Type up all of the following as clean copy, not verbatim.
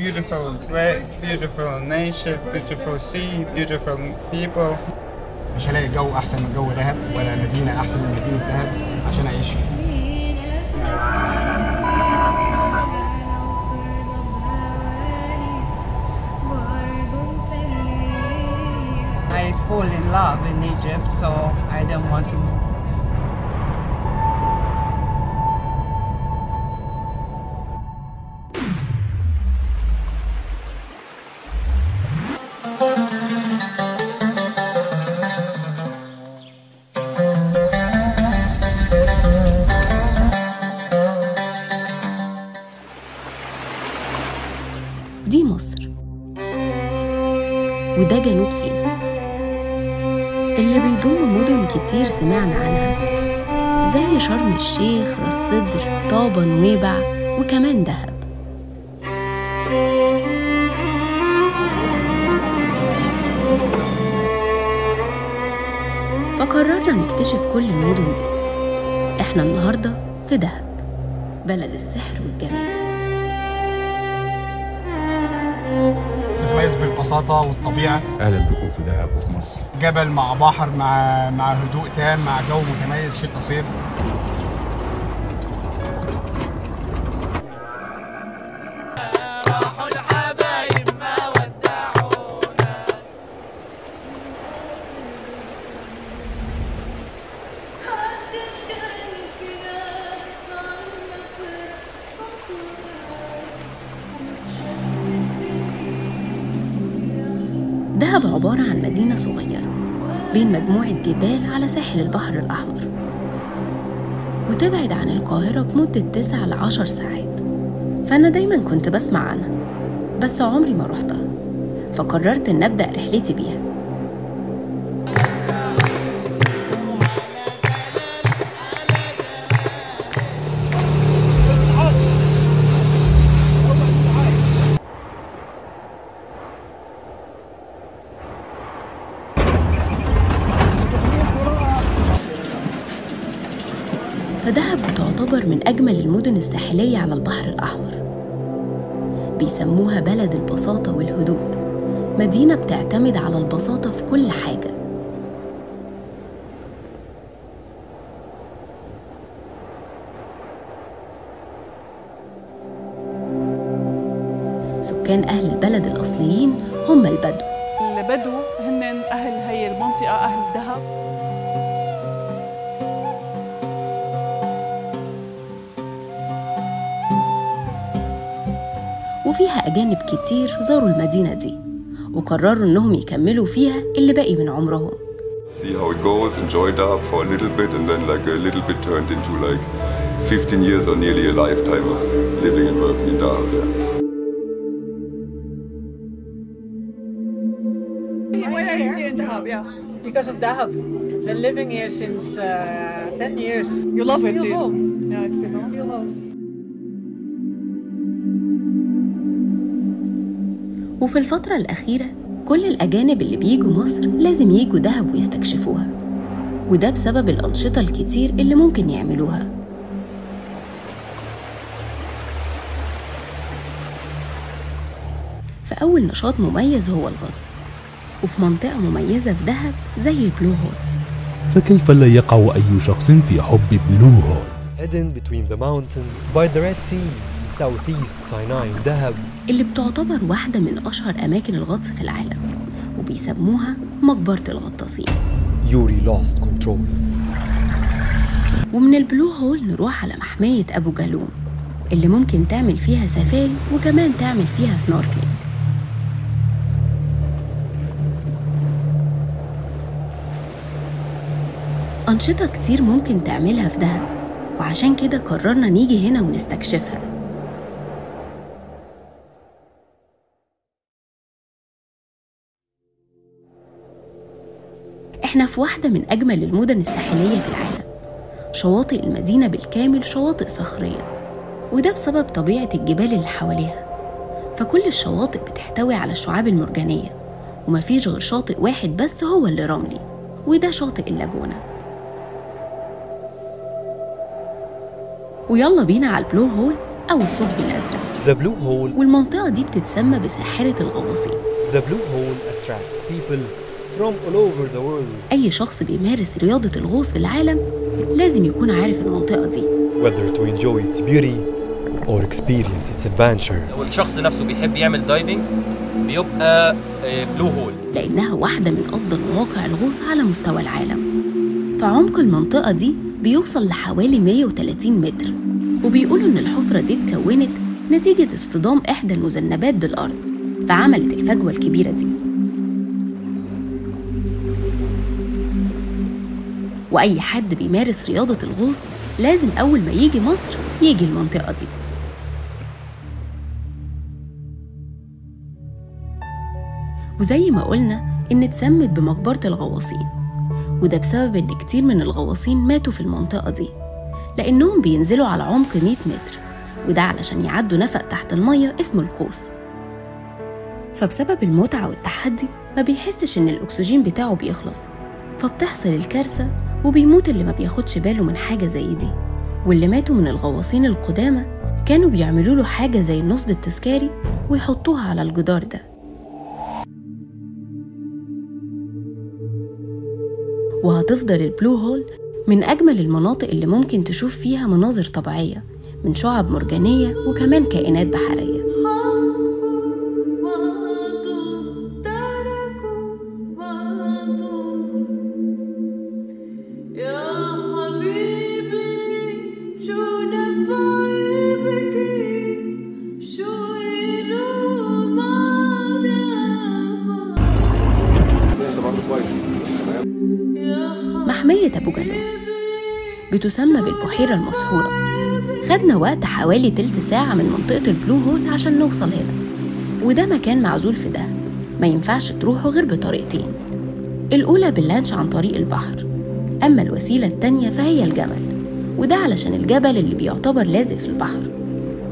Beautiful, beautiful nature, beautiful sea, beautiful people. مش هلاقي جو أحسن من جو دهب ولا مدينة أحسن من مدينة دهب عشان أعيش فيها. I fall in love in Egypt, so I don't want to move. دي مصر وده جنوب سيناء اللي بيضم مدن كتير سمعنا عنها زي شرم الشيخ، راس سدر، طابة، نويبع، وكمان دهب. فقررنا نكتشف كل المدن دي. احنا النهاردة في دهب، بلد السحر والجمال. تتميز بالبساطة والطبيعة. أهلا بكم في دهب وفي مصر. جبل مع بحر مع هدوء تام، مع جو متميز، شتاء صيف. راحوا الحبايب ما ودعونا. دهب عبارة عن مدينة صغيرة بين مجموعة جبال على ساحل البحر الأحمر، وتبعد عن القاهرة بمدة 9 ل 10 ساعات. فأنا دايماً كنت بسمع عنها بس عمري ما روحتها، فقررت إن أبدأ رحلتي بيها. فدهب بتعتبر من أجمل المدن الساحلية على البحر الأحمر. بيسموها بلد البساطة والهدوء، مدينة بتعتمد على البساطة في كل حاجة. سكان أهل البلد الأصليين هم البدو. البدو هن أهل هي المنطقة، أهل دهب. وفيها أجانب كتير زاروا المدينة دي وقرروا إنهم يكملوا فيها اللي باقي من عمرهم. See how it goes, enjoy Dahab for a little bit, and then like a little bit turned into like 15 years or nearly a lifetime of living and working in Dahab. Yeah. Why are you here in Dahab? Yeah. Because of Dahab. Been living here since 10 years. You love it. Feel home. Yeah, I feel home. Feel home. وفي الفترة الأخيرة كل الأجانب اللي بيجوا مصر لازم يجوا دهب ويستكشفوها، وده بسبب الأنشطة الكتير اللي ممكن يعملوها. فأول نشاط مميز هو الغطس، وفي منطقة مميزة في دهب زي البلو هول. فكيف لا يقع أي شخص في حب بلو هول؟ Hidden between the mountains by the Red Sea in southeast Sinai, Dahab. اللي بتعتبر واحدة من أشهر أماكن الغطس في العالم، وبيسموها مقبرة الغطاسين. Yuri lost control. ومن البلو هول نروح على محمية أبو جالوم اللي ممكن تعمل فيها سفاري وكمان تعمل فيها snorkeling. أنشطة كتير ممكن تعملها في دهب، وعشان كده قررنا نيجي هنا ونستكشفها. احنا في واحدة من أجمل المدن الساحلية في العالم. شواطئ المدينة بالكامل شواطئ صخرية، وده بسبب طبيعة الجبال اللي حواليها، فكل الشواطئ بتحتوي على الشعاب المرجانية، ومفيش غير شاطئ واحد بس هو اللي رملي، وده شاطئ اللاجونة. ويلا بينا على البلو هول أو الثقب الأزرق. The Blue Hole. والمنطقة دي بتتسمى بساحرة الغواصين. The Blue Hole attracts people from all over the world. أي شخص بيمارس رياضة الغوص في العالم لازم يكون عارف المنطقة دي. Whether to enjoy its beauty or experience its adventure. لو الشخص نفسه بيحب يعمل diving بيبقى Blue Hole، لأنها واحدة من أفضل مواقع الغوص على مستوى العالم. فعمق المنطقة دي بيوصل لحوالي 130 متر، وبيقولوا إن الحفرة دي اتكونت نتيجة اصطدام إحدى المذنبات بالأرض فعملت الفجوة الكبيرة دي. وأي حد بيمارس رياضة الغوص لازم أول ما يجي مصر يجي المنطقة دي. وزي ما قلنا إن اتسمت بمقبرة الغواصين، وده بسبب إن كتير من الغواصين ماتوا في المنطقة دي لأنهم بينزلوا على عمق 100 متر، وده علشان يعدوا نفق تحت المية اسمه القوس. فبسبب المتعة والتحدي ما بيحسش إن الأكسجين بتاعه بيخلص، فبتحصل الكارثة وبيموت اللي ما بياخدش باله من حاجة زي دي. واللي ماتوا من الغواصين القدامى كانوا بيعملوا له حاجة زي النصب التذكاري ويحطوها على الجدار ده. وهتفضل البلو هول من أجمل المناطق اللي ممكن تشوف فيها مناظر طبيعية من شعب مرجانية وكمان كائنات بحرية. محمية أبو جالوم بتسمى بالبحيرة المسحورة. خدنا وقت حوالي تلت ساعة من منطقة البلو هول عشان نوصل هنا، وده مكان معزول في دهب ما ينفعش تروحه غير بطريقتين. الأولى باللانش عن طريق البحر، أما الوسيلة التانية فهي الجمل، وده علشان الجبل اللي بيعتبر لازق في البحر،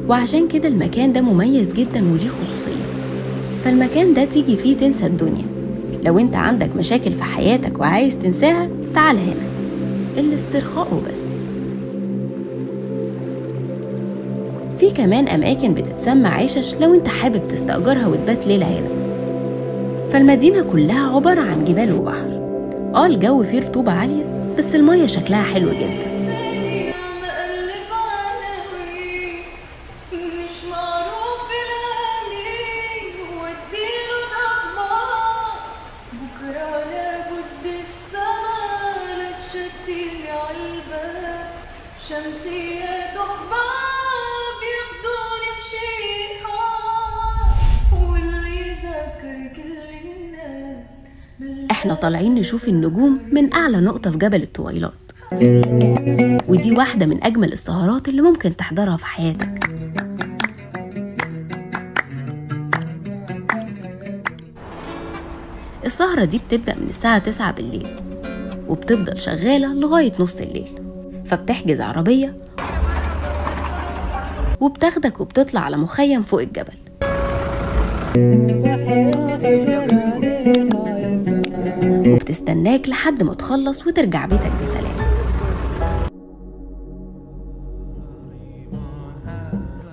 وعشان كده المكان ده مميز جدا وليه خصوصية. فالمكان ده تيجي فيه تنسى الدنيا. لو انت عندك مشاكل في حياتك وعايز تنساها تعال هنا، الاسترخاء وبس. في كمان أماكن بتتسمى عشش لو انت حابب تستأجرها وتبات ليلة هنا. فالمدينة كلها عبارة عن جبال وبحر. الجو فيه رطوبة عالية بس المية شكلها حلو جدا. احنا طالعين نشوف النجوم من أعلى نقطة في جبل الطويلات، ودي واحدة من أجمل السهرات اللي ممكن تحضرها في حياتك. السهرة دي بتبدأ من الساعة 9 بالليل وبتفضل شغالة لغاية نص الليل، فبتحجز عربية وبتاخدك وبتطلع على مخيم فوق الجبل. وبتستناك لحد ما تخلص وترجع بيتك بسلام.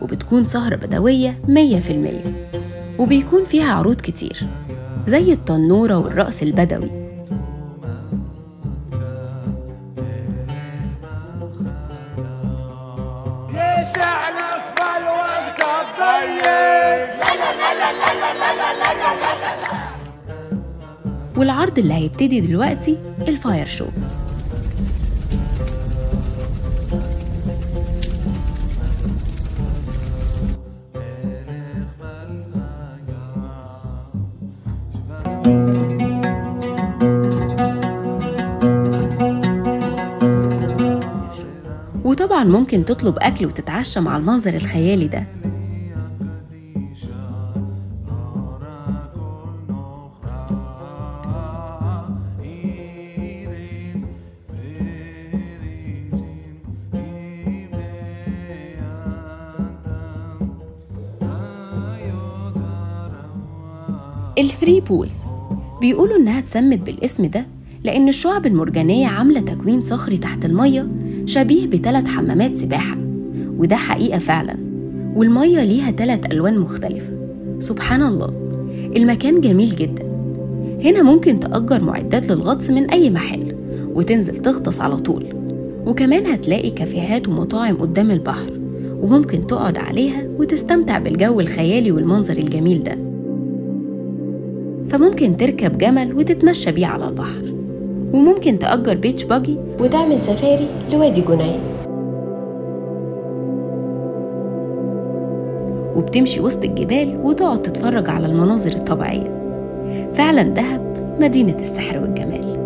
وبتكون سهرة بدوية 100%، وبيكون فيها عروض كتير زي التنورة والرقص البدوي. والعرض اللي هيبتدي دلوقتي ال fire show. وطبعا ممكن تطلب أكل وتتعشى مع المنظر الخيالي ده. ال Three Pools بيقولوا إنها اتسمت بالاسم ده لأن الشعب المرجانية عاملة تكوين صخري تحت المية شبيه ب3 حمامات سباحة، وده حقيقة فعلا. والمية ليها 3 ألوان مختلفة. سبحان الله، المكان جميل جدا. هنا ممكن تأجر معدات للغطس من أي محل وتنزل تغطس على طول، وكمان هتلاقي كافيهات ومطاعم قدام البحر وممكن تقعد عليها وتستمتع بالجو الخيالي والمنظر الجميل ده. فممكن تركب جمل وتتمشى بيه على البحر، وممكن تأجر بيتش باجي وتعمل سفاري لوادي جنيه، وبتمشي وسط الجبال وتقعد تتفرج على المناظر الطبيعية. فعلا دهب مدينة السحر والجمال.